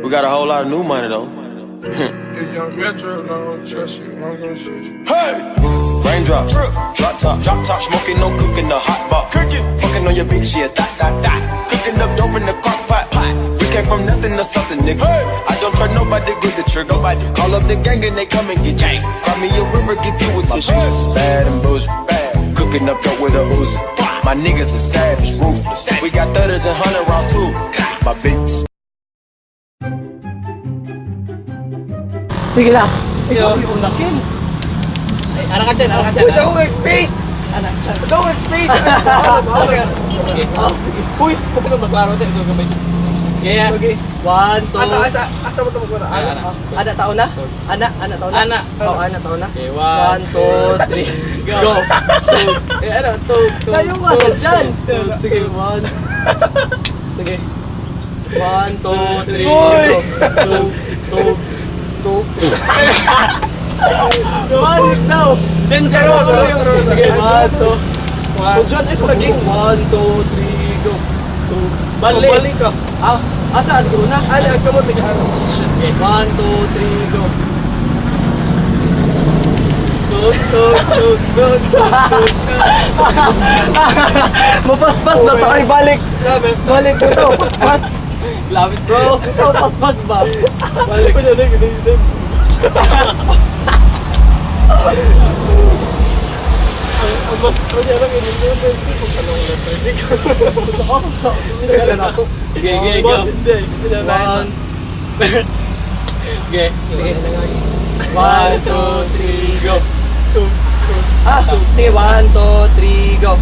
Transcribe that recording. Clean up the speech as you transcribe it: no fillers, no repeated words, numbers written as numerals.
We got a whole lot of new money though. If Young Metro don't trust you, I'm gonna shoot you. Hey! Raindrop, drip, drop top, smoking on cookie in the hot box. Cooking, fucking on your bitch, yeah, that, that, that. Cooking up dope in the crock pot, pot. We came from nothing to something, nigga. Hey! I don't trust nobody, grip the trigger. Nobody call up the gang and they come and get gang. Cry me a river, give you a tissue. Bad and bullshit, bad. Cooking up dope with a Uzi. My niggas are savage, ruthless. We got thudders and 100 rounds too. My bitch. Sige na. Ikaw yung unakin. Ay, ara ka dyan, ara ka dyan. Uy, dako kag space! Ana, dyan. Dako kag space! Bahala, bahala. Okay. Oh, sige. Uy, kung maklaro siya, so gamay. Yeah. Okay. One, two. Asa, asa, asa mo ito magwala? Ana, Ana. ana. Ana, tao na? Ana, ana, tao na? Ana. Oh, ana, tao na. Okay, One, one, two, three, go. Two. Eh, ano, two, two, Kayo nga two, sa dyan. two. Sige, one. Sige. One, two, three, Uy! go. Two, two, two. One, now. Dyan, dyan, Tara, tara, tara, tara. Sige, one, two. One. Oh, dyan, ay, Lagi. One, two, three, go. Two. Balik. Balik ka. Ah, asa, ano na? Ana, ang kamot nag-ano. Okay. One, two, three, go. Two, two, two, two, two, two, two. Mapaspas ba to? Ay, balik. Grabe. Balik ko to. Paspas. Love it, Bro, ikaw paspas ba? Balik. Uy, dali, dali, dali. Ang mas, uy, alam, yun, yun, yun, yun, kung anong nasa. Oh, sa na na to. Okay, okay, go. Boss, hindi. Hindi na One, Okay. sige. One, two, three, go. Two, two. Ah, sige, one, two, three, go.